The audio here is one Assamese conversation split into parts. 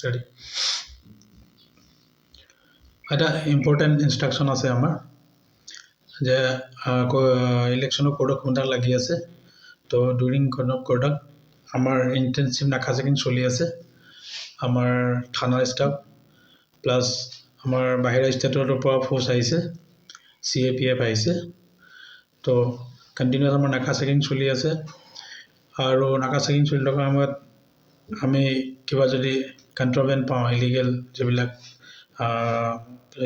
ৰেডি। এটা ইম্পৰ্টেণ্ট ইনষ্ট্ৰাকশ্যন আছে আমাৰ যে ইলেকশ্যনৰ কোড অফ কণ্ডাক্ট লাগি আছে। তো ডিউৰিং কোড অফ কণ্ডাক্ট আমাৰ ইণ্টেনচিভ নাকা চেকিং চলি আছে। আমাৰ থানাৰ ষ্টাফ প্লাছ আমাৰ বাহিৰা ষ্টেটৰ পৰা ফ'ৰ্চ আহিছে, চিএপিএফ আহিছে। তো কণ্টিনিউৱাছ আমাৰ নাকা চেকিং চলি আছে আৰু নাকা চেকিং চলি থকা সময়ত আমি কিবা যদি কণ্ট্ৰবেণ্ড পাওঁ, ইলিগেল যিবিলাক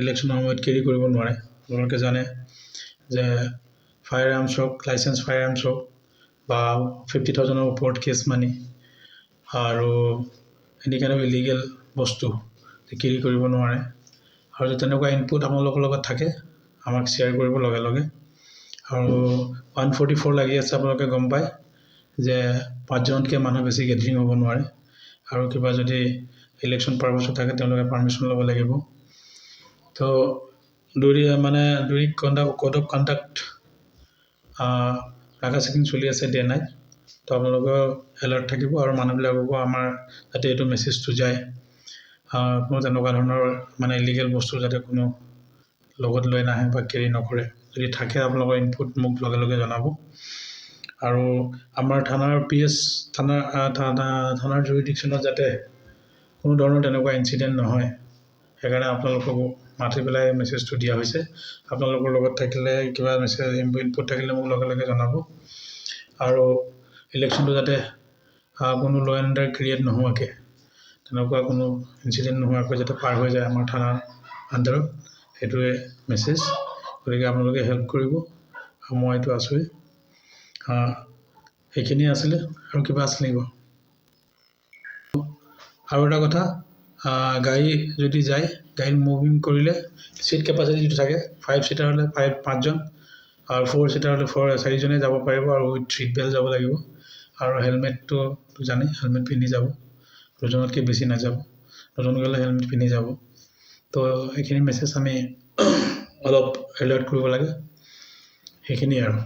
ইলেকশ্যনৰ সময়ত কেৰি কৰিব নোৱাৰে, আপোনালোকে জানে যে ফায়াৰ আৰ্মছ হওক, লাইচেঞ্চ ফায়াৰ আৰ্মছ হওক বা 50,000ৰ ওপৰত কেছ মানি আৰু এনি কাইণ্ড অফ ইলিগেল বস্তু কেৰি কৰিব নোৱাৰে। আৰু যদি তেনেকুৱা ইনপুট আপোনালোকৰ লগত থাকে, আমাক শ্বেয়াৰ কৰিব লগে লগে। আৰু 144 লাগি আছে, আপোনালোকে গম পায় যে পাঁচজনতকৈ মানুহ বেছি গেডাৰিং হ'ব নোৱাৰে আৰু কিবা যদি ইলেকশ্যন পাৰ্পাছত থাকে, তেওঁলোকে পাৰ্মিশ্যন ল'ব লাগিব। তো মানে during code of conduct নাকা চেকিং চলি আছে ডে নাইট। তো আপোনালোকেও এলাৰ্ট থাকিব আৰু মানুহবিলাককো আমাৰ যাতে এইটো মেছেজটো যায়, কোনো তেনেকুৱা ধৰণৰ মানে ইলিগেল বস্তু যাতে কোনো লগত লৈ নাহে বা কেৰি নকৰে। যদি থাকে আপোনালোকৰ ইনপুট, মোক লগে লগে জনাব। আৰু আমাৰ থানাৰ পি এছ থানাৰ জুৰিডিকশ্যনত যাতে কোনো ধৰণৰ তেনেকুৱা ইনচিডেণ্ট নহয়, সেইকাৰণে আপোনালোককো মাতি পেলাই মেছেজটো দিয়া হৈছে। আপোনালোকৰ লগত থাকিলে, কিবা মেছেজ ইনপুট থাকিলে মোক লগে লগে জনাব। আৰু ইলেকশ্যনটো যাতে কোনো ল' এণ্ড অৰ্ডাৰ ক্ৰিয়েট নোহোৱাকৈ, তেনেকুৱা কোনো ইনচিডেণ্ট নোহোৱাকৈ যাতে পাৰ হৈ যায় আমাৰ থানাৰ আণ্ডাৰত, সেইটোৱে মেছেজ। গতিকে আপোনালোকে হেল্প কৰিব আৰু মইতো আছোৱেই। সেইখিনিয়ে আছিলে। আৰু কিবা আছিলে নেকি বাৰু? আৰু এটা কথা, গাড়ী যদি যায়, গাড়ীত মুভিং কৰিলে চিট কেপাচিটি যিটো থাকে, ফাইভ ছিটাৰ হ'লে পাঁচজন আৰু ফ'ৰ ছিটাৰ হ'লে চাৰিজনে যাব পাৰিব আৰু উইথ চিট বেল্ট যাব লাগিব। আৰু হেলমেটটো জানেই, হেলমেট পিন্ধি যাব, দুজনতকৈ বেছি নাযাব, দুজন গ'লে হেলমেট পিন্ধি যাব। তো এইখিনি মেছেজ আমি অলপ এলাৰ্ট কৰিব লাগে, সেইখিনিয়ে আৰু।